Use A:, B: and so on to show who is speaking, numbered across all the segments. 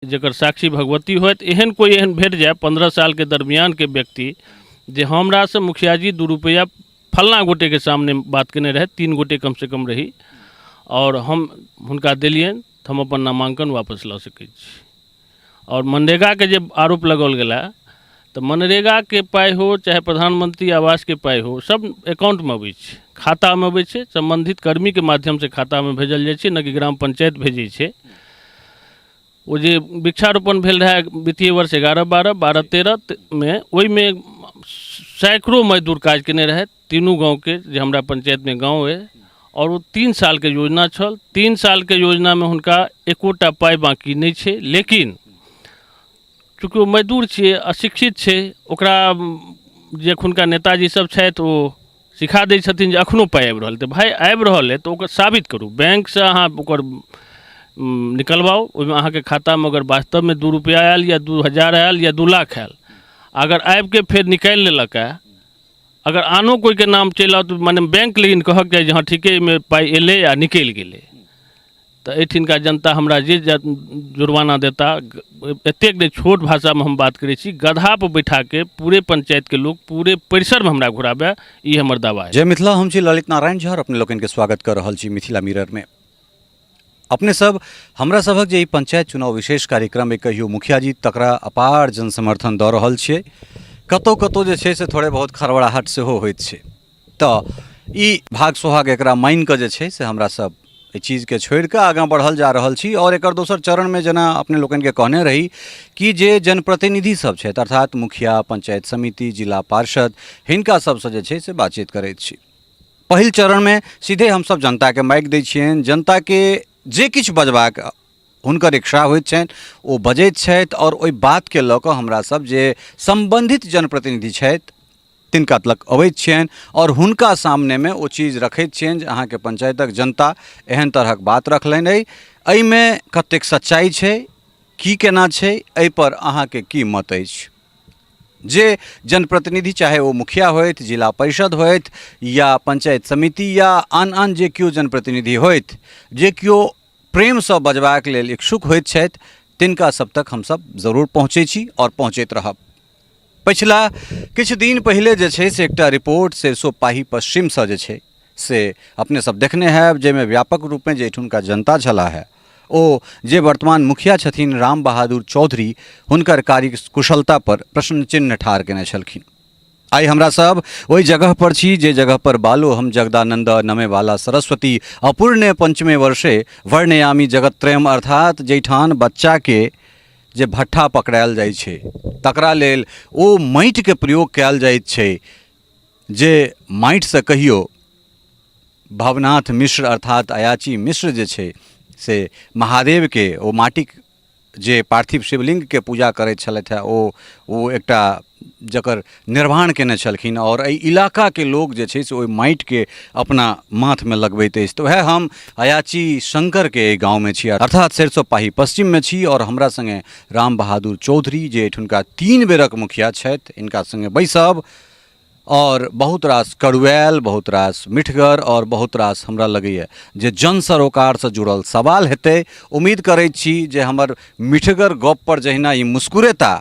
A: जकर साक्षी भगवती होथि, एहन कोइ एहन भेट जाय 15 सालके दरमियानके व्यक्ति जे हमरासँ मुखियाजी 2 रुपैआ फल्लाँ गोटेके सामने बात केने रहथि, 3 गोटे कमसँ कम रही, आओर हम हुनका देलियनि तऽ हम अपन नामाङ्कन वापस लऽ सकै छी। आओर मनरेगाके जे आरोप लगाओल गेला तऽ मनरेगाके पाइ हो चाहे प्रधानमंत्री आवासके पाइ हो, सब अकाउंटमे अबै छै, खातामे अबै छै, सम्बन्धित कर्मीके माध्यमसँ खातामे भेजल जाइ छै, नहि कि ग्राम पंचायत भेजै छै। ओ जे वृक्षारोपण भेल रहए वित्तीय वर्ष 11-12, 12-13 मे, ओहिमे सैकड़ों मजदूर काज केने रहथि तीनू गाँवके, जे हमरा पंचायतमे गाँव अइ, आओर ओ 3 सालके योजना छल। 3 सालके योजनामे हुनका एकोटा पाइ बाँकी नहि छै। लेकिन चूँकि ओ मजदूर छियै, अशिक्षित छै, ओकरा जे एखुनका नेताजी सब छथि ओ सिखा दै छथिन जे एखनो पाइ आबि रहल। तऽ भाय आबि रहल अइ तऽ ओकर साबित करू, बैंकसँ अहाँ ओकर निकलवाउ, ओहिमे अहाँके खातामे अगर वास्तवमे 2 रुपैआ आयल या 2000 आयल या 2 लाख आयल, अगर आबिके फेर निकालि लेलक हँ, अगर आनो कोइके नाम चलि आओत, मने बैंक लेकिन कहक चाही जे हँ ठीके एहिमे पाइ एलै आ निकलि गेलै। तऽ एहिठिनका जनता हमरा जे जुर्माना देता, एतेक नहि छोट भाषामे हम बात करै छी, गदहापर बैठाके पूरे पंचायतके लोक पूरे परिसरमे हमरा घुराबै, ई हमर दावा है।
B: जय मिथिला, हम छी ललित नारायण झा और अपने लोकनिके स्वागत कर रहल छी मिथिला मिररमे। अपने सब हमरा सभक जे ई पंचायत चुनाव विशेष कार्यक्रम कहियो मुखिया जी तकरा अपार जन समर्थन दऽ रहल छियै। कतौ कतौ जे छै से थोड़े बहुत खड़बड़ाहट सेहो होइत छै, तऽ ई भाग सोहाग एकरा मानि कऽ जे छै से हमरा सब एहि चीजके छोड़ि कऽ आगाँ बढ़ल जा रहल छी। आओर एकर दोसर चरणमे जेना अपने लोकनिके कहने रही कि जे जनप्रतिनिधि सब छथि, अर्थात मुखिया, पंचायत समिति, जिला पार्षद, हिनका सबसँ जे छै से बातचीत करैत छी। पहिल चरणमे सीधे हमसब जनताके माइक दै छियनि, जनताके जे किछु बजबाक हुनकर इच्छा होइत छनि ओ बजैत छथि, आओर ओहि बातके लऽ कऽ हमरा सब जे सम्बन्धित जनप्रतिनिधि छथि तिनका तक अबैत छियनि आओर हुनका सामनेमे ओ चीज रखैत छियनि जे अहाँके पंचायतक जनता एहन तरहक बात रखलनि अइ, एहिमे कतेक सच्चाइ छै, की केना छै, एहिपर अहाँके की मत अछि। जे जनप्रतिनिधि चाहे ओ मुखिया होथि, जिला परिषद होथि या पंचायत समिति या आन आन जे केओ जनप्रतिनिधि होथि, जे केओ प्रेमसँ बजबाक लेल इच्छुक होइत छथि तिनका सब तक हमसब जरूर पहुँचै छी आओर पहुँचैत रहब। पछिला किछु दिन पहिले जे छै से एकटा रिपोर्ट सरिसो पाही पश्चिमसँ जे छै से अपने सब देखने हैब, जाहिमे व्यापक रूपमे जे एहिठुनका जनता छलाह है ओ जे वर्तमान मुखिया छथिन राम बहादुर चौधरी, हुनकर कार्य कुशलता पर प्रश्न चिन्ह ठाढ़ केने छलखिन। आइ हमरा सब ओहि जगह पर छी जे जगह पर बालो हम जगदानंद नमे बाला सरस्वती अपूर्णे पंचमे वर्षे वर्णयामी जगत्त्रयम, अर्थात जाहिठाम बच्चाके जे भट्ठा पकड़ायल जाइ छै तकरा लेल ओ माटिके प्रयोग कयल जाइत छै, जे माटिसँ कहियो भवनाथ मिश्र अर्थात अयाची मिश्र जे छै से महादेवके ओ माटिक जे पार्थिव शिवलिङ्गके पूजा करैत छलथि हेँ ओ एकटा जकर निर्माण कयने छलखिन, आओर एहि इलाकाके लोक जे छै से ओहि माटिके अपना माथमे लगबैत अछि। तऽ वएह हम अयाची शङ्करके एहि गाँवमे छी, अर्थात सरिसो पाही पश्चिममे छी, आओर हमरा सङ्गे राम बहादुर चौधरी जे एहिठुनका 3 बेरक मुखिया छथि, हिनका सङ्गे बैसब और बहुत रास कड़ुआयल, बहुत रास मिठगर और बहुत रास हमरा लगैए जे जन सरोकारसँ जुड़ल सवाल हेतै। उम्मीद करै छी जे हमर मिठगर गपपर जहिना ई मुस्कुरेता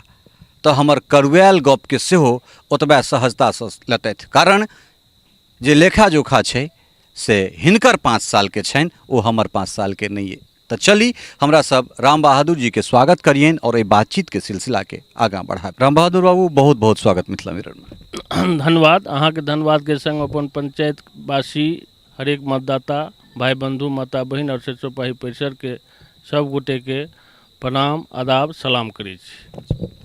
B: तऽ हमर कड़ुआयल गपके सेहो ओतबे सहजतासँ लेतथि, कारण जे लेखा जोखा छै से हिनकर 5 सालके छनि, ओ हमर 5 सालके नहि अइ। तऽ चली हमरा सब राम बहादुर जी के स्वागत करियनि और एहि बातचीत के सिलसिला के आगाँ बढ़ाएब। राम बहादुर बाबू, बहुत बहुत स्वागत मिथिला मिरर में।
A: धन्यवाद अहाँके, धन्यवाद के संग अपन पंचायतवासी हरेक मतदाता भाई बंधु माता बहिन और सरिसोपाही परिसर के सब गोटे के प्रणाम आदाब सलाम करै छी।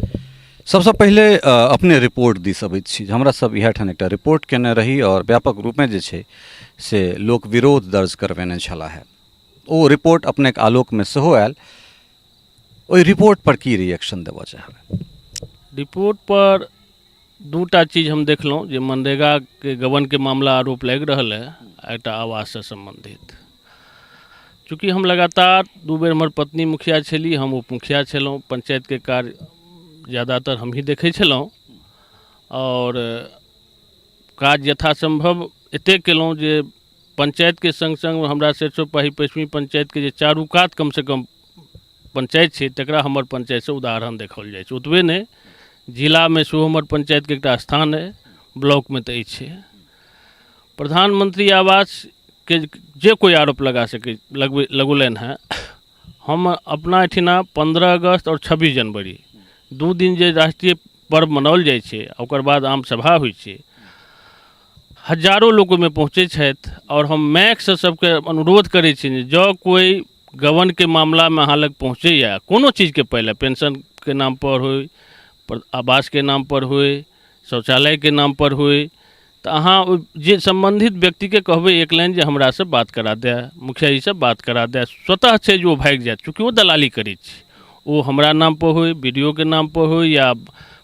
B: सबसँ पहिले अपने रिपोर्ट दिस अबैत छी। हमरा सब इएह ठाम एकटा रिपोर्ट केने रही और व्यापक रूपमे जे छै से लोक विरोध दर्ज करबेने छलाह है। ओ रिपोर्ट अपनेक आलोकमे सेहो आयल, ओहि रिपोर्ट पर की रिएक्शन देबऽ चाहबै?
A: रिपोर्ट पर दूटा चीज हम देखलहुँ, जे मनरेगाके गबनके मामला आरोप लागि रहल है, एकटा आवाससँ सम्बन्धित। चूँकि हम लगातार 2 बेर हमर पत्नी मुखिया छली, हम उप मुखिया छलहुँ, पंचायतके कार्य ज़्यादातर हमही देखै छलहुँ और काज यथासम्भव एतेक केलहुँ जे पंचायतके सङ्ग सङ्ग हमरा सरिसोपाही पश्चिमी पंचायतके जे चारू कात कमसँ कम पंचायत छै तकरा हमर पंचायतसँ उदाहरण देखाओल जाइ छै। ओतबे नहि, जिलामे सेहो हमर पंचायतके एकटा स्थान अइ, ब्लॉकमे तऽ अछि। प्रधानमंत्री आवासके जे कोइ आरोप लगा सकै लगबै लगौलनि हेँ, हम अपना एहिठिना 15 अगस्त आओर 26 जनवरी 2 दिन जे राष्ट्रीय पर्व मनाओल जाइ छै, ओकर बाद आम सभा होइ छै, हजारो लोक ओहिमे पहुँचै छथि। आओर हम माइकसँ सबके अनुरोध करै छी जे जँ कोइ गबनके मामलामे अहाँ लग पहुँचैए कोनो चीजके पहिले, पेंशनके नामपर होइ, आवासके नामपर होइ, शौचालयके नामपर होइ, तऽ अहाँ ओहि जे सम्बन्धित व्यक्तिके कहबै एक लाइन जे हमरासँ बात करा दए, मुखियाजीसँ बात करा दए, स्वतः छै जे ओ भागि जायत। चूँकि ओ दलाली करै छै, ओ हमरा नामपर होइ, बी डी ओ के नामपर होइ, या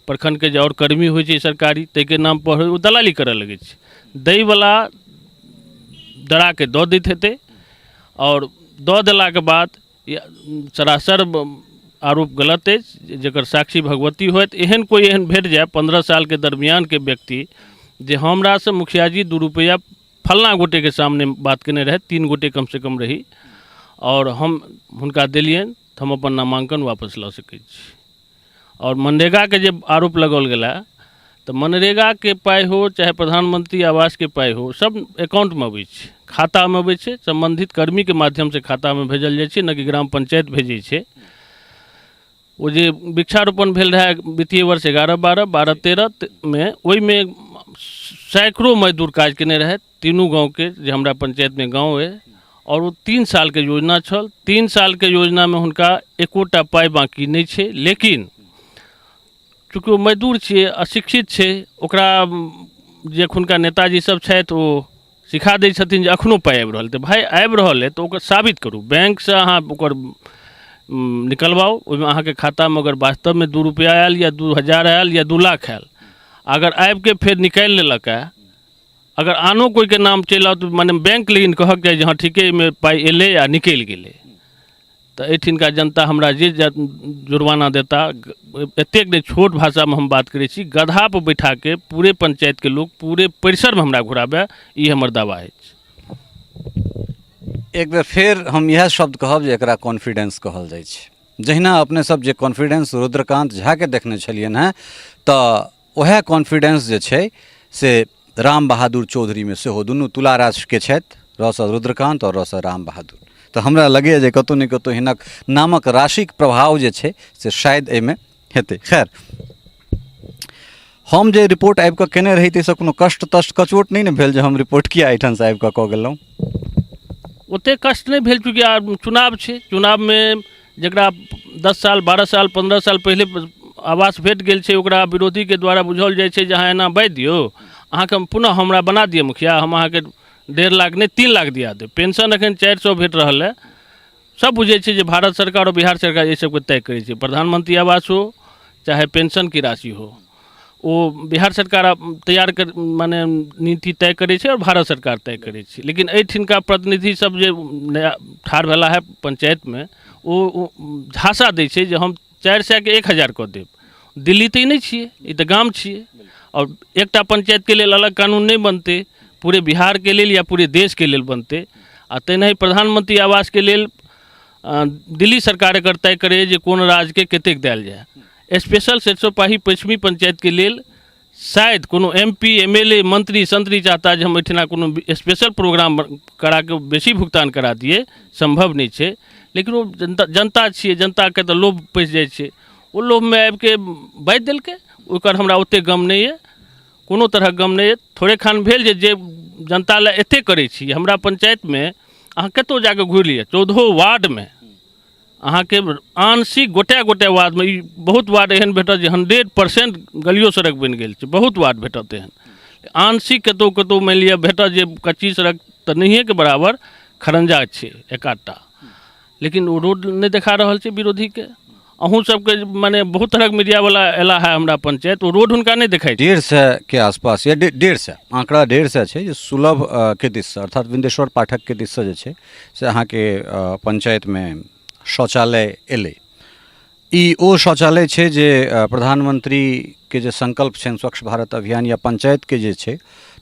A: प्रखण्डके जे आओर कर्मी होइ छै सरकारी ताहिके नामपर होइ, ओ दलाली करऽ लगै छै। दैवला डराके दऽ दैत हेतै, आओर दऽ देलाके बाद सरासर आरोप गलत अछि, जकर साक्षी भगवती होथि। एहन कोइ एहन भेट जाय 15 सालके दरमियानके व्यक्ति जे हमरासँ मुखियाजी 2 रुपैआ फल्लाँ गोटेके सामने बात केने रहथि, 3 गोटे कमसँ कम रही, आओर हम हुनका देलियनि, तऽ हम अपन नामाङ्कन वापस लऽ सकै छी। आओर मनरेगाके जे आरोप लगाओल गेला, तऽ मनरेगाके पाइ हो चाहे प्रधानमंत्री आवासके पाइ हो, सब एकाउंटमे अबै छै, खातामे अबै छै, सम्बन्धित कर्मीके माध्यमसँ खातामे भेजल जाइ छै, नहि कि ग्राम पंचायत भेजै छै। ओ जे वृक्षारोपण भेल रहए वित्तीय वर्ष 11 12 12 13 मे, ओहिमे सैकड़ों मजदूर काज केने रहथि तीनू गाँवके, जे हमरा पंचायतमे गाँव अइ, आओर ओ 3 सालके योजना छल। 3 सालके योजनामे हुनका एकोटा पाइ बाँकी नहि छै। लेकिन चूँकि ओ मजदूर छियै, अशिक्षित छै, ओकरा जे एखुनका नेताजी सब छथि ओ सिखा दै छथिन जे एखनो पाइ आबि रहल। तऽ भाय आबि रहल अइ तऽ ओकर साबित करू, बैंकसँ अहाँ ओकर निकलवाउ, ओहिमे अहाँके खातामे अगर वास्तवमे 2 रुपैआ आयल या 2000 आयल या 2 लाख आयल, अगर आबिके फेर निकालि लेलक हँ, अगर आनो कोइके नाम चलि आओत, मने बैंक लेकिन कहक चाही जे हँ ठीके एहिमे पाइ एलै आ निकलि गेलै, तऽ एहिठिनका जनता हमरा जे जुर्माना देता, एतेक नहि छोट भाषामे हम बात करै छी, गदहापर बैठाके पूरे पञ्चायतके लोक पूरे परिसरमे हमरा घुराबै, ई हमर दावा अछि।
B: एक बेर फेर हम इएह शब्द कहब जे एकरा कॉन्फिडेंस कहल जाइ छै। जहिना अपने सब जे कॉन्फिडेंस रुद्रकान्त झाके देखने छलियनि हेँ, तऽ वएह कॉन्फिडेंस जे छै से राम बहादुर चौधरीमे सेहो, दुनू तुला राशिके छथि, रसँ रुद्रकान्त आओर रसँ राम बहादुर। तऽ हमरा लगैए जे कतहु ने कतहु हिनक नामक राशिक प्रभाव जे छै से शायद एहिमे हेतै। खैर, हम जे रिपोर्ट आबि कऽ केने रही ताहिसँ कोनो कष्ट तष्ट कचोट नहि ने भेल जे हम रिपोर्ट किया एहिठामसँ आबि कऽ कऽ गेलहुँ?
A: ओतेक कष्ट नहि भेल, चूँकि आब चुनाव छै, चुनावमे जकरा 10 साल 12 साल 15 साल पहिले आवास भेट गेल छै, ओकरा विरोधीके द्वारा बुझाओल जाइ छै जे अहाँ एना बाजि दियौ, अहाँके हम पुनः हमरा बना दिअ मुखिया, हम अहाँके 1.5 लाख नहि 3 लाख दिया देब। पेंशन एखन 400 भेट रहल अइ। सब बुझै छै जे भारत सरकार आओर बिहार सरकार एहि सबके तय करै छै, प्रधानमंत्री आवास हो चाहे पेंशनके राशि हो, ओ बिहार सरकार तैयार कर माने नीति तय करै छै आओर भारत सरकार तय करै छै। लेकिन एहिठिनका प्रतिनिधि सब जे नया ठाढ़ भेला है पंचायतमे, ओ झाँसा दै छै जे हम 400के 1000 कऽ देब। दिल्ली तऽ ई नहि छियै, ई तऽ गाम छियै, आओर एकटा पंचायतके लेल अलग कानून नहि बनतै, पूरे बिहारके लेल या पूरे देशके लेल बनतै। आ तेनाही प्रधानमंत्री आवासके लेल दिल्ली सरकार एकर तय करैए जे कोन राज्यके कतेक देल जाय। स्पेशल सरिसोपाही पश्चिमी पंचायतके लेल शायद कोनो M P, M L A, मंत्री संत्री चाहता जे हम एहिठिना कोनो स्पेशल प्रोग्राम कराके बेसी भुगतान करा दिए, सम्भव नहि छै। लेकिन ओ जनता छियै, जनताके तऽ लोभ पैसि जाइ छै, ओ लोभमे आबिके बाजि देलकै। ओकर हमरा ओतेक गम नहि यऽ, कोनो तरहक गम नहि यऽ। थोड़े खान भेल जे जनता लए एतेक करै छी। हमरा पंचायतमे अहाँ कतहु जाकऽ घुरि लिअ, 14 वार्डमे अहाँके आंशिक गोटे गोटे वार्डमे ई बहुत वार्ड एहन भेटत जे 100% गलियो सड़क बनि गेल छै, बहुत वार्ड भेटत एहन। आंशिक कतहु कतहु मानि लिअ भेटत जे कच्ची सड़क तऽ नहिएके बराबर खरंजा छै एक आधटा, लेकिन ओ रोड नहि देखा रहल छै विरोधीके। अहूँ सबके माने बहुत तरहक मीडियावला अयला है हमरा पंचायत, ओ रोड हुनका नहि देखाइ छै।
B: 150 के आसपास या 150 आंकड़ा 150 छै जे सुलभ के दिससँ अर्थात विन्देश्वर पाठकके दिससँ जे छै से अहाँके पंचायतमे शौचालय एलै। ई ओ शौचालय छै जे प्रधानमंत्रीके जे संकल्प छनि स्वच्छ भारत अभियान या पंचायतके जे छै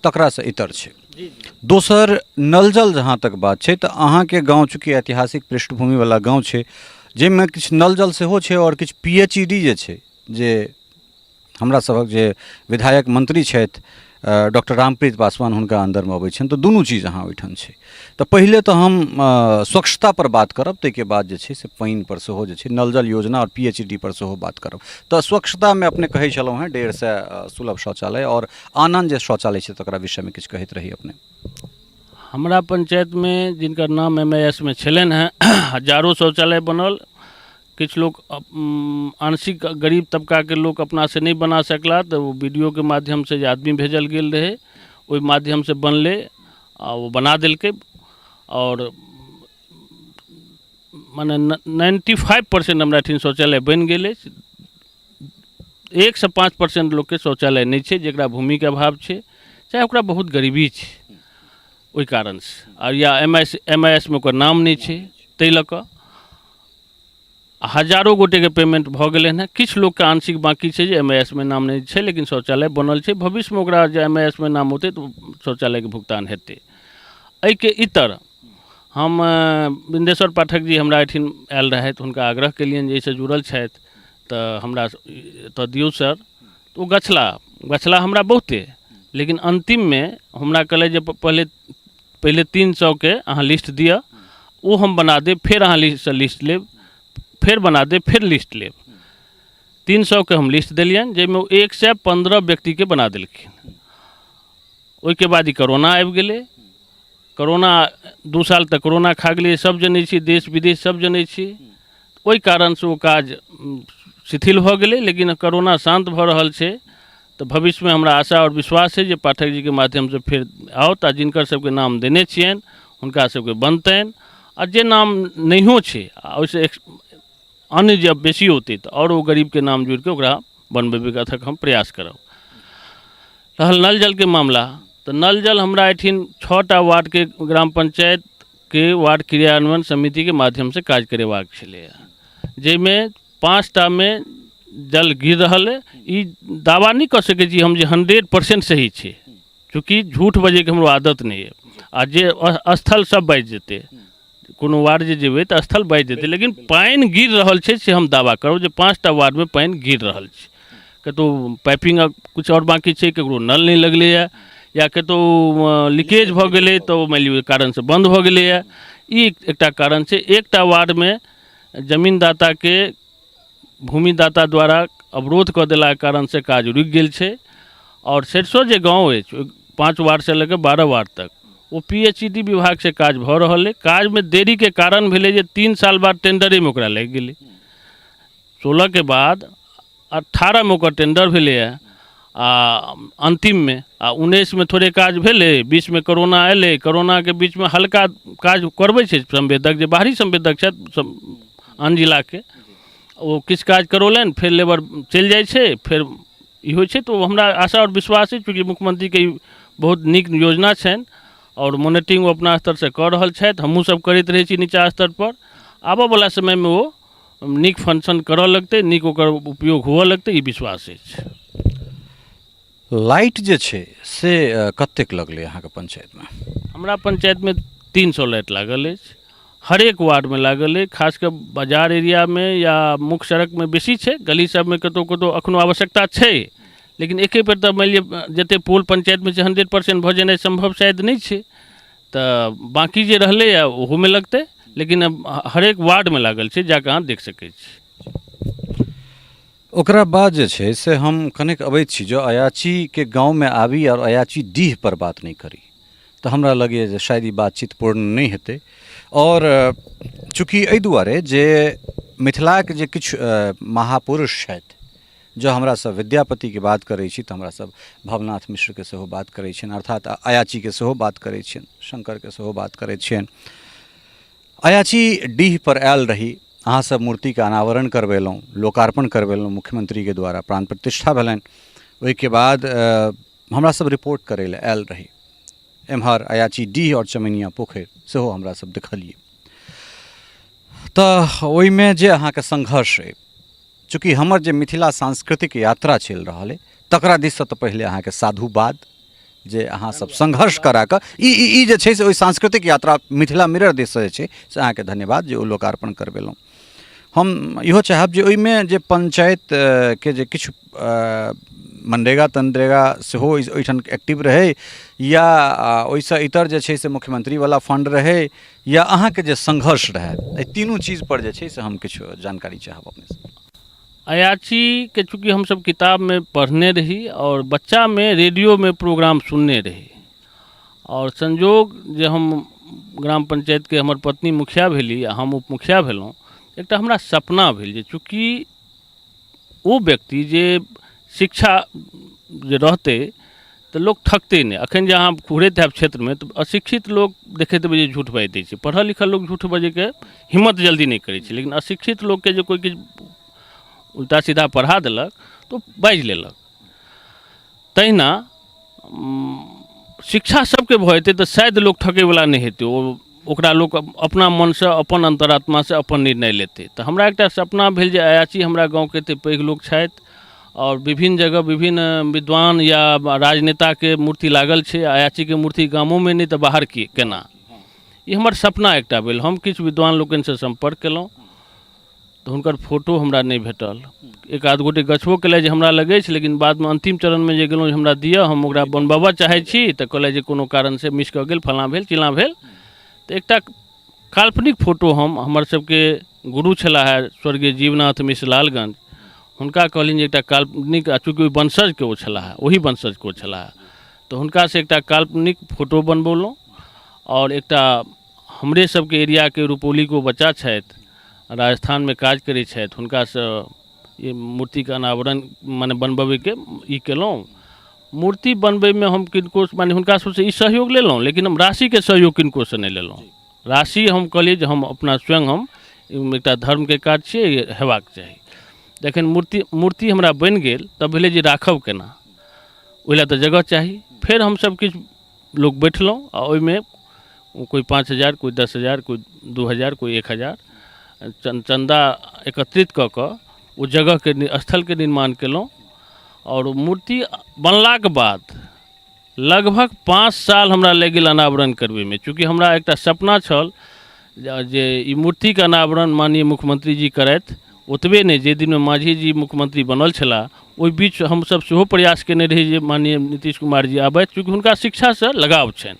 B: तकरासँ इतर छै। दोसर नल जल जहाँ तक बात छै तऽ अहाँके गाँव चूँकि ऐतिहासिक पृष्ठभूमिवला गाँव छै, जाहिमे किछु नल जल सेहो छै आओर किछु पी एच ई डी जे छै जे हमरा सभक जे विधायक मंत्री छथि डॉक्टर रामप्रीत पासवान हुनका अन्दरमे अबै छनि तऽ दुनू चीज अहाँ ओहिठाम छै। तऽ पहिले तऽ हम स्वच्छतापर बात करब, ताहिके बाद जे छै से पानिपर सेहो जे छै नल जल योजना आओर पी एच ई डी पर सेहो बात करब। तऽ स्वच्छतामे अपने कहै छलहुँ हेँ 150 सुलभ शौचालय आओर आन आन जे शौचालय छै तकरा विषयमे किछु कहैत रही अपने।
A: हमरा पंचायतमे जिनकर नाम एम I S मे छलनि हेँ, हजारो शौचालय बनल। किछु लोक आंशिक गरीब तबकाके लोक अपनासँ नहि बना सकला, तऽ ओ बी डी ओ के माध्यमसँ जे आदमी भेजल गेल रहै ओहि माध्यमसँ बनलै आ ओ बना देलकै। आओर मने 95% हमरा एहिठाम शौचालय बनि गेल अछि। 1 से 5% लोकके शौचालय नहि छै, जकरा भूमिके अभाव छै, चाहे ओकरा बहुत गरीबी छै ओहि कारणसँ, आ या एम I S मे ओकर नाम नहि छै ताहि लऽ कऽ। हजारो गोटेके पेमेंट भऽ गेलै हँ। किछु लोकके आंशिक बाँकी छै जे एम I S मे नाम नहि छै, लेकिन शौचालय बनल छै। भविष्यमे ओकरा जे एम I S मे नाम औतै तऽ शौचालयके भुगतान हेतै। एहिके इतर हम बिन्देश्वर पाठक जी हमरा एहिठाम आयल रहथि, हुनका आग्रह केलियनि जे एहिसँ जुड़ल छथि तऽ हमरा एतऽ दियौ सर। तऽ ओ गछला गछला हमरा बहुते, लेकिन अन्तिममे हमरा कहलथि जे पहिले पहिले 300के अहाँ लिस्ट दिअ, ओ हम बना देब, फेर अहाँ लिस्टसँ लिस्ट लेब, फेर बना देब, फेर लिस्ट लेब। 300के हम लिस्ट देलियनि, जाहिमे ओ 115 व्यक्तिके बना देलखिन। ओहिके बाद ई करोना आबि गेलै। करोना 2 साल तक करोना खा गेलै, सब जनै छी, देश विदेश सब जनै छी। ओहि कारणसँ ओ काज शिथिल भऽ गेलै, लेकिन करोना शान्त भऽ रहल छै तऽ भविष्यमे हमरा आशा आओर विश्वास छै जे पाठक जीके माध्यमसँ फेर आओत आ जिनकर सबके नाम देने छियनि हुनका सबके बनतनि, आ जे नाम नहियो छै आ ओहिसँ अन्य जब बेसी औतै तऽ आओर ओ गरीबके नाम जोड़िकऽ ओकरा बनबैके अथक हम प्रयास करब। रहल नल जलके मामला, तऽ नल जल हमरा एहिठिन 6टा वार्डके ग्राम पंचायतके वार्ड क्रियान्वयन समितिके माध्यमसँ काज करेबाक छलैए, जाहिमे 5टामे जल गिर रहल अइ। ई दावा नहि कऽ सकै छी हम जे 100% सही छै, चूँकि झूठ बजैके हमरो आदत नहि अइ, आ जे स्थल सब बाजि जेतै, कोनो वार्ड जे जेबै तऽ स्थल बाजि जेतै, लेकिन पानि गिर रहल छै से हम दावा करब जे 5टा वार्डमे पानि गिर रहल छै। कतहु पाइपिंग किछु आओर बाँकी छै, ककरो नल नहि लगलैए, या कतहु लीकेज भऽ गेलै तऽ ओ मानि लिअ ओहि कारणसँ बन्द भऽ गेलैए, ई एकटा कारण छै। एकटा वार्डमे जमीनदाताके भूमिदाता द्वारा अवरोध कऽ देलाके कारणसँ काज रुकि गेल छै। आओर सरिसो जे गाँव अछि, ओहि 5 वार्डसँ लऽ कऽ 12 वार्ड तक O P H E D विभागसँ काज भऽ रहल अइ। काजमे देरीके कारण भेलै जे 3 साल बाद टेंडरेमे ओकरा लागि गेलै। 16के बाद 18मे ओकर टेंडर भेलैए आ अन्तिममे, आ 19मे थोड़े काज भेलै, 20मे करोना एलै। करोनाके बीचमे हल्का काज करबै छै संवेदक, जे बाहरी संवेदक छथि आन जिलाके, ओ किछु काज करौलनि, फेर लेबर चलि जाइ छै, फेर ई होइ छै। तऽ ओ हमरा आशा आओर विश्वास अछि, चूँकि मुख्यमन्त्रीके ई बहुत नीक योजना छनि आओर मोनिटरिंग ओ अपना स्तरसँ कऽ रहल छथि, हमहूँ सब करैत रहै छी नीचा स्तरपर। आबऽवला समयमे ओ नीक फंक्शन करऽ लगतै, नीक ओकर उपयोग हुअ लगतै, ई विश्वास अछि।
B: लाइट जे छै से कतेक लगलै अहाँके पंचायतमे?
A: हमरा पंचायतमे 300 लाइट लागल अछि, हरेक वार्डमे लागल अछि। खास कऽ बाजार एरियामे या मुख्य सड़कमे बेसी छै, गली सबमे कतहु कतहु एखनो आवश्यकता छै, लेकिन एके बेर तऽ मानि लिअ जतेक पोल पंचायतमे छै 100% भऽ जेनाइ सम्भव शायद नहि छै, तऽ बाँकी जे रहलैए ओहोमे लगतै, लेकिन हरेक वार्डमे लागल छै, जाकऽ अहाँ देख सकै छी।
B: ओकरा बाद जे छै से हम कनेक अबैत छी, जँ अयाचीके गाँवमे आबी आओर अयाची डीहपर बात नहि करी तऽ हमरा लगैए जे शायद ई बातचीत पूर्ण नहि हेतै। आओर चूँकि एहि दुआरे जे मिथिलाके जे किछु महापुरुष छथि, जँ हमरा सब विद्यापतिके बात करै छी तऽ हमरा सब भवनाथ मिश्रके सेहो बात करै छियनि, अर्थात अयाचीके सेहो बात करै छियनि, शङ्करके सेहो बात करै छियनि। अयाची डीहपर आयल रही, अहाँ सब मूर्तिके अनावरण करबेलहुँ, लोकार्पण करबेलहुँ, मुख्यमंत्रीके द्वारा प्राण प्रतिष्ठा भेलनि। ओहिके बाद हमरा सब रिपोर्ट करै लए आयल रही। एम्हर अयाची डीह आओर चमैनिया पोखरि सेहो हमरा सब देखलियै। तऽ ओहिमे जे अहाँके संघर्ष अइ, चूँकि हमर जे मिथिला सांस्कृतिक यात्रा चलि रहल अइ तकरा दिससँ तऽ पहिले अहाँके साधुवाद जे अहाँ सब संघर्ष करा कऽ ई ई जे छै से ओहि सांस्कृतिक यात्रा मिथिला मिरर दिससँ जे छै से अहाँके धन्यवाद जे ओ लोकार्पण करबेलहुँ। हम इहो चाहब जे ओहिमे जे पंचायत के जे किछु मनरेगा तनरेगा सेहो ओहिठाम एक्टिव रहै या ओहिसँ इतर जे छै से मुख्यमंत्रीवला फण्ड रहै या अहाँके जे संघर्ष रहै, एहि तीनू चीजपर जे छै से हम किछु जानकारी चाहब अपनेसँ।
A: अयाचीके चूँकि हमसब किताबमे पढ़ने रही आओर बच्चामे रेडियोमे प्रोग्राम सुनने रही आओर संयोग जे हम ग्राम पंचायतके हमर पत्नी मुखिया भेली आ हम उप मुखिया भेलहुँ, एकटा हमरा सपना भेल जे चूँकि ओ व्यक्ति जे शिक्षा जे रहतै तऽ लोक ठकतै नहि। एखन जे अहाँ घुरैत हैब क्षेत्रमे तऽ अशिक्षित लोक देखैत हेबै जे झूठ बाजि दै छै, पढ़ल लिखल लोक झूठ बजैके हिम्मत जल्दी नहि करै छै, लेकिन अशिक्षित लोकके जे कोइ किछु उल्टा सीधा पढ़ा देलक तऽ ओ बाजि लेलक। तहिना शिक्षा सबके भऽ जेतै तऽ शायद लोक ठकैवला नहि हेतै, ओ ओकरा लोक अपना मनसँ अपन अन्तरात्मासँ अपन निर्णय लेतै। तऽ हमरा एकटा सपना भेल जे अयाची हमरा गाँवके एतेक पैघ लोक छथि आओर विभिन्न जगह विभिन्न विद्वान या राजनेताके मूर्ति लागल छै, अयाचीके मूर्ति गामोमे नहि तऽ बाहर की केना, ई हमर सपना एकटा भेल। हम किछु विद्वान लोकनिसँ सम्पर्क केलहुँ तऽ हुनकर फोटो हमरा नहि भेटल। एक आध गोटे गछबो केलथि जे हमरा लग अछि, लेकिन बादमे अन्तिम चरणमे जे गेलहुँ जे हमरा दिअ, हम ओकरा बनबाबऽ चाहै छी, तऽ कहलथि जे कोनो कारणसँ मिस कऽ गेल, फलाँ भेल चिलाँ भेल। तऽ एकटा काल्पनिक फोटो हम हमर सबके गुरु छलाह हे स्वर्गीय जीवनाथ मिश्र लालगंज, हुनका कहलियनि जे एकटा काल्पनिक, आ चूँकि ओहि वंशजके ओ छलाह, ओही वंशजके ओ छलाह, तऽ हुनकासँ एकटा काल्पनिक फोटो बनबौलहुँ। आओर एकटा हमरे सबके एरियाके रुपौलीके ओ बच्चा छथि, राजस्थानमे काज करै छथि, हुनकासँ ई मूर्तिके अनावरण मने बनबबैके ई केलहुँ। मूर्ति बनबैमे हम किनको मने हुनका सबसँ ई सहयोग लेलहुँ, लेकिन हम राशिके सहयोग किनकोसँ नहि लेलहुँ। राशि हम कहलियै जे हम अपना स्वयं हम एकटा धर्मके काज छियै, हेबाक चाही। जखन मूर्ति हमरा बनि गेल तब भेलै जे राखब केना, ओहि लए तऽ जगह चाही। फेर हमसब किछु लोक बैठलहुँ आ ओहिमे कोइ 5000, कोइ 10,000, कोइ 2000, कोइ 1000 चन्दा एकत्रित कऽ कऽ ओ जगहके स्थलके निर्माण केलहुँ। आओर मूर्ति बनलाके बाद लगभग 5 साल हमरा लागि गेल अनावरण करबैमे। चूँकि हमरा एकटा सपना छल जे ई मूर्तिके अनावरण माननीय मुख्यमंत्री जी करथि। ओतबे नहि, जाहि दिनमे माँझी जी मुख्यमंत्री बनल छलाह ओहि बीच हमसब सेहो प्रयास केने रही जे माननीय नीतीश कुमार जी आबथि, चूँकि हुनका शिक्षासँ लगाव छनि,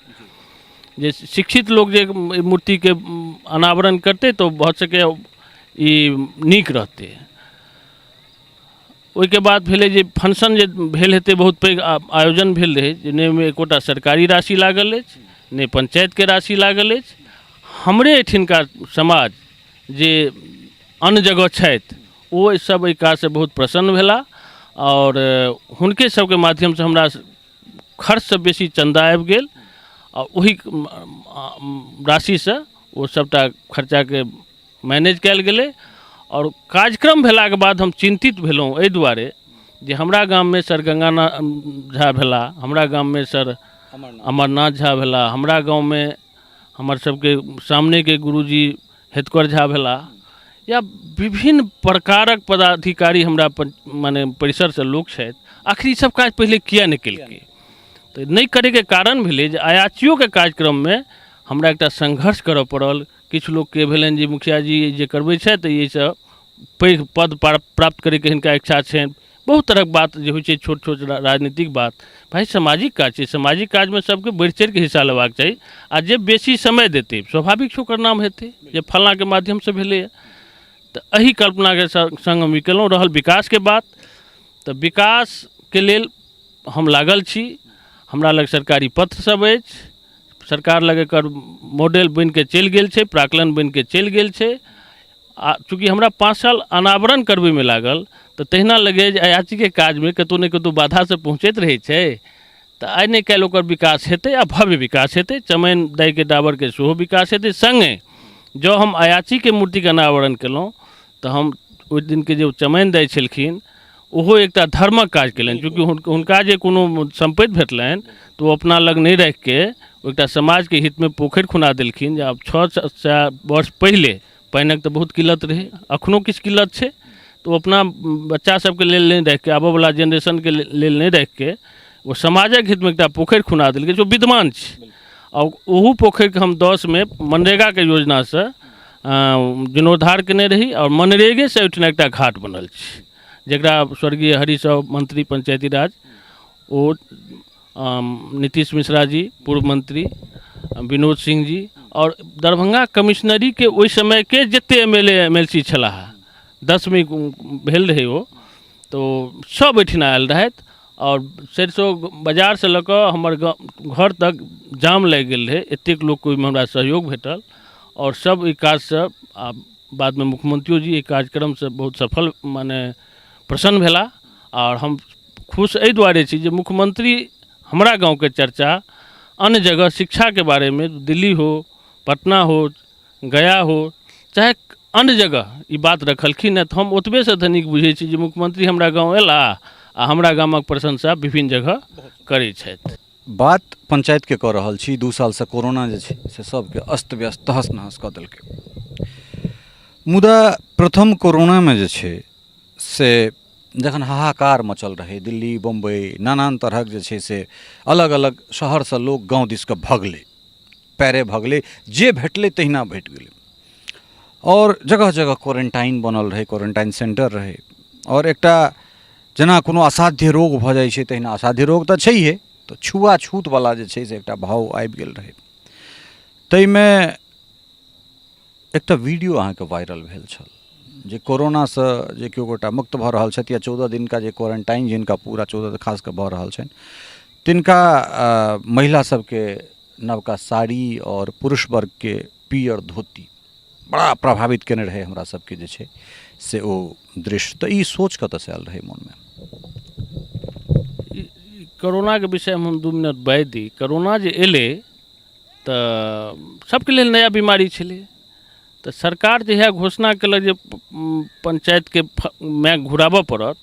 A: जे शिक्षित लोक जे मूर्तिके अनावरण करतै तऽ भऽ सकैए ई नीक रहतै। ओहिके बाद भेलै जे फंक्शन जे भेल हेतै, बहुत पैघ आयोजन भेल रहै, जे नहि ओहिमे एकोटा सरकारी राशि लागल अछि, नहि पंचायतके राशि लागल अछि। हमरे एहिठिनका समाज जे अन्य जगह छथि ओ सब एहि काजसँ बहुत प्रसन्न भेलाह आओर हुनके सबके माध्यमसँ हमरा खर्चसँ बेसी चन्दा आबि गेल आ ओहि राशिसँ ओ सबटा खर्चाके मैनेज कयल गेलै। आओर कार्यक्रम भेलाके बाद हम चिन्तित भेलहुँ एहि दुआरे जे हमरा गाममे सर गंगानाथ झा भेला, हमरा गाममे सर अमरनाथ झा भेला, हमरा गाममे हमर सबके सामनेके गुरुजी हेतकर झा भेला, या विभिन्न प्रकारक पदाधिकारी हमरा मने परिसरसँ लोक छथि। आखिर ई सब काज पहिले किया नहि केलकै? तऽ नहि करैके कारण भेलै जे अयाचियोके कार्यक्रममे हमरा एकटा संघर्ष करऽ पड़ल। किछु लोकके भेलनि जे मुखिया जी जे करबै छथि तऽ एहिसँ पैघ पद प्राप्त करैके हिनका इच्छा छनि। बहुत तरहक बात जे होइ छै, छोट छोट राजनीतिक बात। भाइ सामाजिक काज छै, सामाजिक काजमे सबके बढ़ि चढ़िके हिस्सा लेबाक चाही आ जे बेसी समय देतै स्वाभाविक छै ओकर नाम हेतै जे फल्लाँके माध्यमसँ भेलैए। तऽ एहि कल्पनाके सङ्ग हम ई केलहुँ। रहल विकासके बात, तऽ विकासके लेल हम लागल छी। हमरा लग सरकारी पत्र सब अछि, सरकार लग एकर मॉडल बनिके चलि गेल छै, प्राकलन बनिके चलि गेल छै। आ चूँकि हमरा 5 साल अनावरण करबैमे लागल तऽ तहिना लगैए जे अयाचीके काजमे कतहु ने कतहु बाधा सब पहुँचैत रहै छै, तऽ आइ ने काल्हि ओकर विकास हेतै आ भव्य विकास हेतै। चमैन दाइके डाबरके सेहो विकास हेतै। सङ्गे जँ हम अयाचीके मूर्तिके अनावरण केलहुँ तऽ हम ओहि दिनके जे चमैन दाइ छलखिन ओहो एकटा धर्मक काज केलनि। चूँकि हुनका जे कोनो सम्पत्ति भेटलनि तऽ ओ अपना लग नहि राखिके ओ एकटा समाजके हितमे पोखरि खुना देलखिन। जे आब 600 वर्ष पहिले पानिक तऽ बहुत किल्लत रहै, एखनो किछु किल्लत छै, तऽ ओ अपना बच्चा सबके लेल नहि राखिके, आबऽवला जेनरेशनके लेल नहि राखिके ओ समाजक हितमे एकटा पोखरि खुना देलकै, जो विद्यमान छै। आ ओहू पोखरिके हम 10मे मनरेगाके योजनासँ जीर्णोद्धार केने रही आओर मनरेगेसँ ओहिठिना एकटा घाट बनल छै, जकरा स्वर्गीय हरि साहु मंत्री पंचायती राज, ओ नीतीश मिश्रा जी पूर्व मंत्री, विनोद सिंह जी आओर दरभंगा कमिश्नरीके ओहि समयके जतेक M L A M L C छलाह, 10वीं भेल रहै ओ, तऽ सब एहिठिना आयल रहथि आओर सरिसो बाजारसँ लऽ कऽ हमर घर तक जाम लागि गेल रहै, एतेक लोकके ओहिमे हमरा सहयोग भेटल आओर सब एहि काजसँ, आ बादमे मुख्यमंत्रियो जी एहि कार्यक्रमसँ बहुत सफल माने प्रसन्न भेलाह। आओर हम खुश एहि दुआरे छी जे मुख्यमंत्री हमरा गाँवके चर्चा अन्य जगह शिक्षाके बारेमे दिल्ली हो, पटना हो, गया हो, चाहे अन्य जगह ई बात रखलखिन हँ, तऽ हम ओतबेसँ तऽ नीक बुझै छी जे मुख्यमंत्री हमरा गाँव अयलाह आ हमरा गामक प्रशंसा विभिन्न जगह करै छथि।
B: बात पंचायतके कऽ रहल छी, 2 सालसँ कोरोना जे छै से सबके अस्त व्यस्त तहस नहस कऽ देलकै, मुदा प्रथम कोरोनामे जे छै से जखन हाहाकार मचल रहै, दिल्ली बम्बई नानान तरहक जे छै से अलग अलग शहरसँ लोक गाँव दिसके भगलै, पैरे भगलै, जे भेटलै तहिना भेट गेलै आओर जगह जगह क्वारेन्टाइन बनल रहै, क्वारेन्टाइन सेन्टर रहै आओर एकटा जेना कोनो असाध्य रोग भऽ जाइ छै तहिना असाध्य रोग तऽ छैहे, तऽ छुआछूतवला जे छै से एकटा भाव आबि गेल रहै। ताहिमे एकटा वीडियो अहाँके वायरल भेल छल जे कोरोनासँ जे केओ गोटा मुक्त भऽ रहल छथि या 14 दिनका जे क्वारेन्टाइन जिनका पूरा 14 खास कऽ भऽ रहल छनि तिनका महिला सबके नवका साड़ी आओर पुरुष वर्गके पियर धोती बड़ा प्रभावित केने रहै हमरा सबके जे छै से ओ दृश्य। तऽ ई सोच कतऽसँ आयल रहै मोनमे?
A: कोरोनाके विषयमे हम 2 मिनट बाजि दी। कोरोना जे एलै तऽ सबके लेल नया बीमारी छलै, तऽ सरकार जहिया घोषणा केलक जे पंचायतके माइक घुराबऽ पड़त,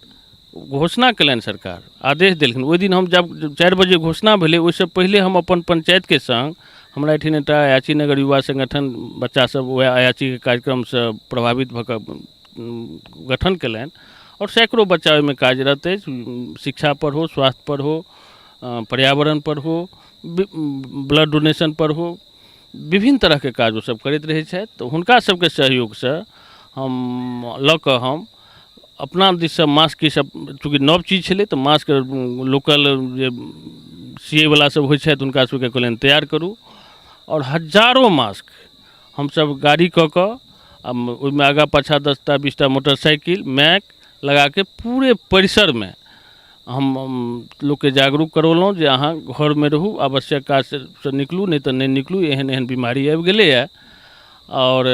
A: घोषणा केलनि सरकार, आदेश देलखिन। ओहि दिन हम जब 4 बजे घोषणा भेलै ओहिसँ पहिले हम अपन पंचायतके सङ्ग, हमरा एहिठाम एकटा अयाची नगर युवा संगठन बच्चा सब वएह अयाचीके कार्यक्रमसँ प्रभावित भऽ कऽ गठन केलनि आओर सैकड़ो बच्चा ओहिमे कार्यरत अछि, शिक्षा पर हो, स्वास्थ्य पर हो, पर्यावरण पर हो, ब्लड डोनेशन पर हो, विभिन्न तरहके काज ओसब करैत रहै छथि। तऽ हुनका सबके सहयोगसँ हम लऽ कऽ हम अपना दिससँ मास्क ईसब चूँकि नव चीज छलै तऽ मास्क लोकल जे सियैवला सब होइ छथि हुनका सबके कहलियनि तैयार करू आओर हजारो मास्क हमसब गाड़ी कऽ कऽ आ ओहिमे आगाँ पाछाँ 10टा 20टा मोटरसाइकिल माइक लगाके पूरे परिसरमे हम लोकके जागरूक करौलहुँ जे अहाँ घरमे रहू, आवश्यक काजसँ निकलू, नहि तऽ नहि निकलू, एहन एहन बीमारी आबि गेलैए। आओर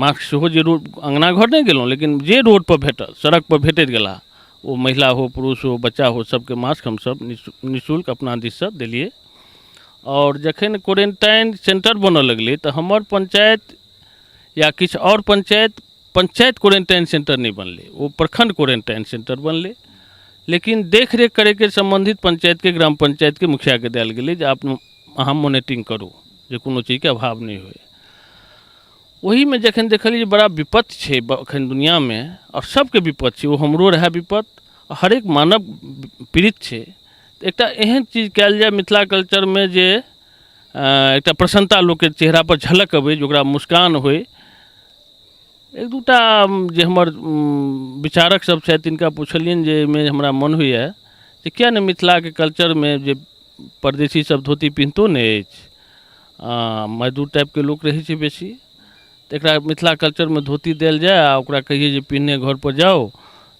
A: मास्क सेहो जे रोड अङ्गना घर नहि गेलहुँ लेकिन जे रोडपर भेटल सड़कपर भेटैत गेला ओ महिला हो, पुरुष हो, बच्चा हो, सबके मास्क हमसब निःशुल्क अपना दिससँ देलियै। आओर जखन क्वारेन्टाइन सेन्टर बनऽ लगलै तऽ हमर पञ्चायत या किछु आओर पञ्चायत क्वारेन्टाइन सेन्टर नहि बनलै, ओ प्रखण्ड क्वारेन्टाइन सेन्टर बनलै, लेकिन देखरेख करैके सम्बन्धित पञ्चायतके ग्राम पञ्चायतके मुखियाके देल गेलै जे आप अहाँ मोनिटरिंग करू जे कोनो चीजके अभाव नहि होइ। ओहिमे जखन देखलियै जे बड़ा विपत्ति छै एखन दुनिआँमे आओर सबके विपत्ति छै, ओ हमरो रहए विपत्ति, हरेक मानव पीड़ित छै, तऽ एकटा एहन चीज कयल जाय मिथिला कल्चरमे जे एकटा प्रसन्नता लोकके चेहरापर झलक अबै, जे ओकरा मुस्कान होइ। एक दूटा जे हमर विचारक सब छथि तिनका पुछलियनि जे एहिमे हमरा मन होइए जे किया नहि मिथिलाके कल्चरमे जे परदेसी सब धोती पिन्हतो नहि अछि, मजदूर टाइपके लोक रहै छै बेसी, तऽ एकरा मिथिला कल्चरमे धोती देल जाय आ ओकरा कहियै जे पिन्हने घरपर जाउ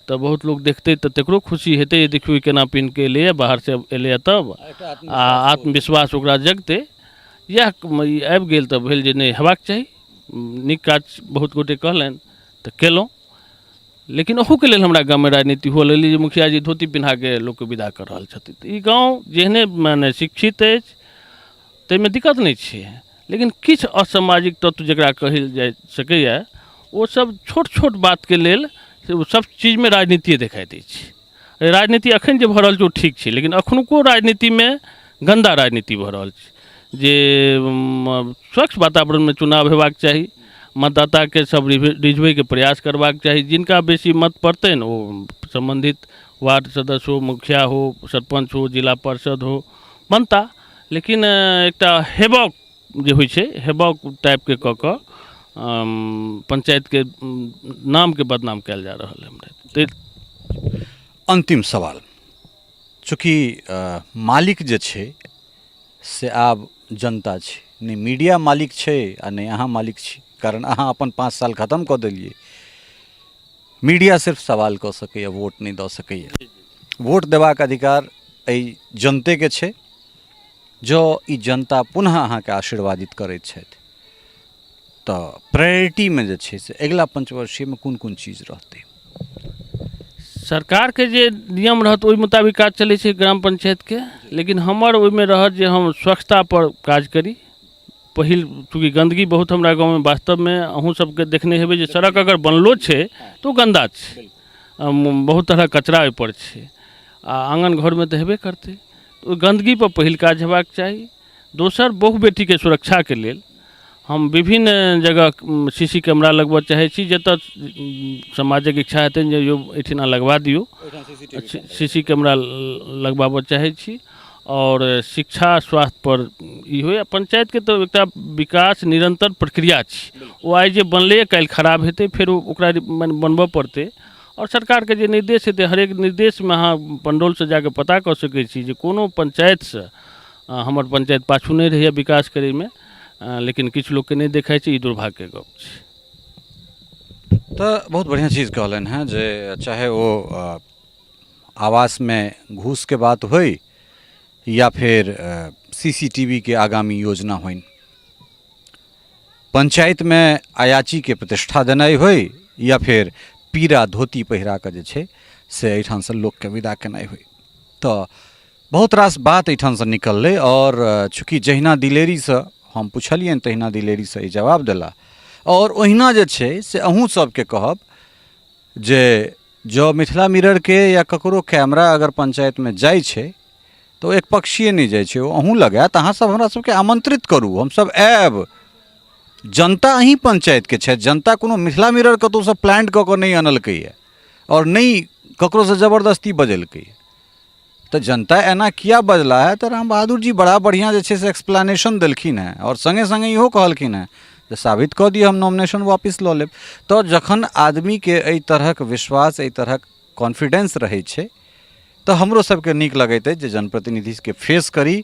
A: तऽ बहुत लोक देखतै तऽ तकरो खुशी हेतै जे देखियौ ई केना पिन्हके एलैए, बाहरसँ एलैए तब, आ आत्मविश्वास ओकरा जगतै। इएह ई आबि गेल तऽ भेल जे नहि हेबाक चाही, नीक काज बहुत गोटे कहलनि तऽ केलहुँ। लेकिन ओहूके लेल हमरा गाममे राजनीति हुअ लगलै जे मुखिया जी धोती पिन्हाके लोकके विदा कऽ रहल छथिन। तऽ ई गाँव जेहने माने शिक्षित अछि ताहिमे दिक्कत नहि छै, लेकिन किछु असामाजिक तत्व जकरा कहल जा सकैए ओ सब छोट छोट बातके लेल से ओ सब चीजमे राजनीतिए देखाइ दै छै। राजनीति एखन जे भऽ रहल छै ओ ठीक छै, लेकिन एखनुको राजनीतिमे गन्दा राजनीति भऽ रहल छै जे स्वच्छ वातावरणमे चुनाव हेबाक चाही, मतदाताके सब रिझबैके प्रयास करबाक चाही, जिनका बेसी मत पड़तनि ओ सम्बन्धित वार्ड सदस्य हो, मुखिया हो, सरपञ्च हो, जिला परिषद हो, बनता। लेकिन एकटा हेबक जे होइ छै, हेबक टाइपके कऽ कऽ पंचायतके नामके बदनाम कयल जा रहल है हमरा।
B: अन्तिम सवाल, चूँकि मालिक जे छै से आब जनता छै, नहि मीडिया मालिक छै आ नहि अहाँ मालिक छी, कारण अहाँ अपन 5 साल खतम कऽ देलियै। मीडिया सिर्फ सवाल कऽ सकैए, वोट नहि दऽ सकैए। वोट देबाक अधिकार एहि जनतेके छै। जँ ई जनता पुनः अहाँके आशीर्वादित करैत छथि तऽ प्रायोरिटीमे जे छै से अगिला पंचवर्षीयमे कोन कोन चीज रहतै?
A: सरकारके जे नियम रहत ओहि मुताबिक काज चलै छै ग्राम पंचायतके, लेकिन हमर ओहिमे रहत जे हम स्वच्छतापर काज करी। पहिल चूँकि गन्दगी बहुत हमरा गाँवमे, वास्तवमे अहूँ सबके देखने हेबै जे सड़क अगर बनलो छै तऽ ओ गन्दा छै, बहुत तरहक कचरा ओहिपर छै, आ आङ्गन घरमे तऽ हेबे करतै। तऽ ओहि गन्दगीपर पहिल काज हेबाक चाही। दोसर, बहु बेटीके सुरक्षाके लेल हम विभिन्न जगह सी सी कैमरा लगबऽ चाहै छी, जतऽ समाजक इच्छा हेतनि जे यौ एहिठिना लगबा दियौ, सी सी कैमरा लगबाबऽ चाहै छी। आओर शिक्षा स्वास्थ्यपर ई होइ। आ पञ्चायतके तऽ एकटा विकास निरन्तर प्रक्रिया छै, ओ आइ जे बनलैए काल्हि खराब हेतै, फेर ओकरा बनबऽ पड़तै। आओर सरकारके जे निर्देश हेतै, हरेक निर्देशमे अहाँ पण्डौलसँ जाकऽ पता कऽ सकै छी जे कोनो पञ्चायतसँ हमर पञ्चायत पाछू नहि रहैए विकास करैमे, लेकिन किछु लोकके नहि देखाइ छै, ई दुर्भाग्यके गप छै।
B: तऽ बहुत बढ़िआँ चीज कहलनि हेँ जे चाहे ओ आवासमे घूसके बात होइ या फेर सी सी टी वी के आगामी योजना होइन, पञ्चायतमे अयाचीके प्रतिष्ठा देनाइ होइ या फेर पीरा धोती पहिरा कऽ जे छै से एहिठामसँ लोकके विदा केनाइ होइ, तऽ बहुत रास बात एहिठामसँ निकललै। आओर चूँकि जहिना दिलेरीसँ हम पुछलियनि तहिना दिलेरीसँ ई जवाब देला, आओर ओहिना जे छै से अहूँ सबके कहब जे जँ मिथिला मिररके या ककरो कैमरा अगर पञ्चायतमे जाइ छै तऽ ओ एकपक्षीय नहि जाइ छै, ओ अहूँ लग आयत। अहाँसभ हमरा सभके आमन्त्रित करू, हमसभ आयब। जनता अहीँ पञ्चायतके छथि, जनता कोनो मिथिला मिरर कतहुसँ प्लान कऽ कऽ नहि अनलकैए आओर नहि ककरोसँ जबरदस्ती बजेलकैए। तऽ जनता एना किया बजला है, तऽ राम बहादुर जी बड़ा बढ़िआँ जे छै से एक्सप्लेनेशन देलखिन हेँ, आओर सङ्गे सङ्गे इहो कहलखिन हेँ जे साबित कऽ दिअ हम नॉमिनेशन वापिस लऽ लेब। तऽ जखन आदमीके एहि तरहक विश्वास, एहि तरहक कॉन्फिडेंस रहै छै तऽ हमरो सबके नीक लगैत अछि जे जनप्रतिनिधिके फेस करी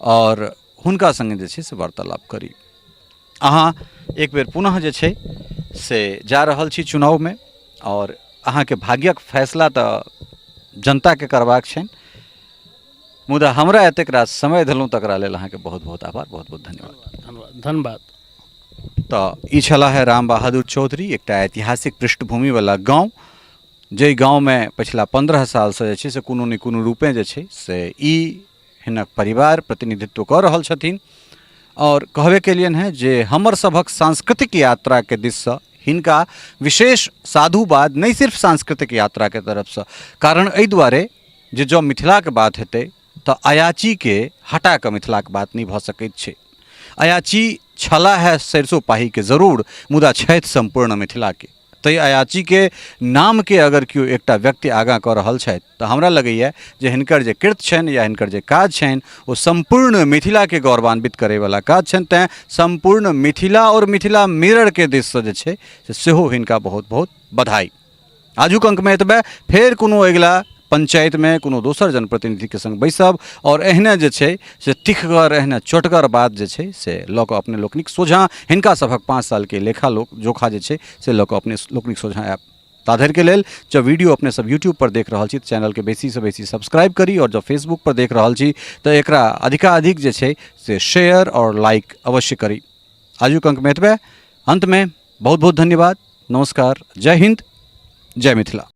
B: आओर हुनका सङ्गे जे छै से वार्तालाप करी। अहाँ एक बेर पुनः जे छै से जा रहल छी चुनावमे, आओर अहाँके भाग्यक फैसला तऽ जनताके करबाक छनि, मुदा हमरा एतेक रास समय देलहुँ तकरा लेल अहाँके बहुत बहुत आभार, बहुत बहुत धन्यवाद।
A: धन्यवाद, धन्यवाद।
B: तऽ ई छलाह है राम बहादुर चौधरी, एकटा ऐतिहासिक पृष्ठभूमिवला गाँव, जाहि गाँवमे पछिला 15 सालसँ जे छै से कोनो ने कोनो रूपेँ जे छै से ई हिनक परिवार प्रतिनिधित्व कऽ रहल छथिन। आओर कहबे केलियनि हेँ जे हमर सभक सांस्कृतिक यात्राके दिससँ हिनका विशेष साधुवाद, नहि सिर्फ सांस्कृतिक यात्राके तरफसँ, कारण एहि दुआरे जे जँ मिथिलाके बात हेतै तऽ अयाचीके हटा कऽ मिथिलाके बात नहि भऽ सकैत छै। अयाची छला है सरिसो पाहीके जरूर, मुदा छथि सम्पूर्ण मिथिलाके। ताहि अयाचीके नामके अगर केओ एकटा व्यक्ति आगाँ कऽ रहल छथि तऽ हमरा लगैए जे हिनकर जे कृत्य छनि या हिनकर जे काज छनि ओ सम्पूर्ण मिथिलाके गौरवान्वित करैवला काज छनि। तैँ सम्पूर्ण मिथिला आओर मिथिला मिररके दिससँ जे छै से सेहो हिनका बहुत बहुत बधाई। आजुक अंकमे एतबे, फेर कोनो अगिला पंचायतमे कोनो दोसर जनप्रतिनिधिके सङ्ग बैसब आओर एहने जे छै से तिखगर, एहने चोटगर बात जे छै से लऽ कऽ अपने लोकनिक सोझाँ हिनका सभक 5 सालके लेखा लोक जोखा जे छै से लऽ कऽ अपने लोकनिक सोझाँ आयब। ताधरिके लेल जँ वीडियो अपने सब यूट्यूब पर देख रहल छी तऽ चैनलके बेसीसँ बेसी सब्सक्राइब करी, आओर जँ फेसबुक पर देख रहल छी तऽ एकरा अधिकाधिक जे छै से शेयर आओर लाइक अवश्य करी। आजुक अंकमे एतबे, अन्तमे बहुत बहुत धन्यवाद, नमस्कार, जय हिन्द, जय मिथिला।